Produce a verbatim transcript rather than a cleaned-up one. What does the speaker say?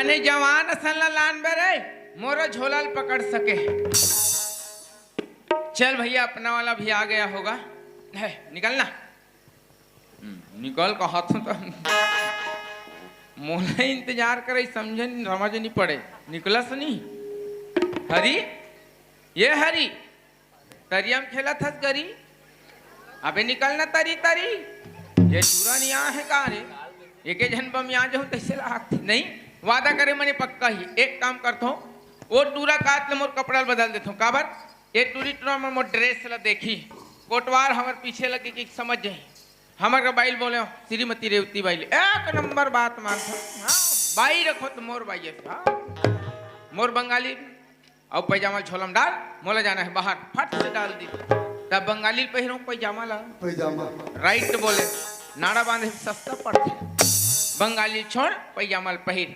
अने जवान असन ला लान बे रे, मोरो झोला ल पकड़ सके। चल भैया, अपना वाला भी आ गया होगा। है, निकलना। हम्म, निकल कहा था तो। मोला इंतजार करे, समझे नहीं, समझ नहीं पड़े। निकलस नहीं। हरी, ये हरी, तरिया म खेलत हस गरी? अबे निकल ना तरी, तरी। ये टूरा नहीं आ है का रे? एके झन बम यहाँ जाऊँ तैसे लागत नहीं। वादा करे मने पक्का ही। एक काम करथो, वो टूरा काट ले मोर कपड़ा ल बदल देथो। काबर? ये टूरी टूरा मन मोर ड्रेस ला देखी, कोटवार हमर पीछे लगे कि समझ जाही। हमर का बाइल बोले, श्रीमती रेवती बाइल, एक नंबर बात मानथो। हाँ, बाई रखो तो मोर बाई है। हाँ। मोर बंगाली, अब पैजामा ल झोला म डाल, मोला जाना है बाहर, फट से डाल दी। तब बंगाली ल पहिरो पैजामा ला। पैजामा। राइट बोले, नाड़ा बांधे सस्ता पड़थे। बंगाली ल छोड़, पैजामा ल पहिर।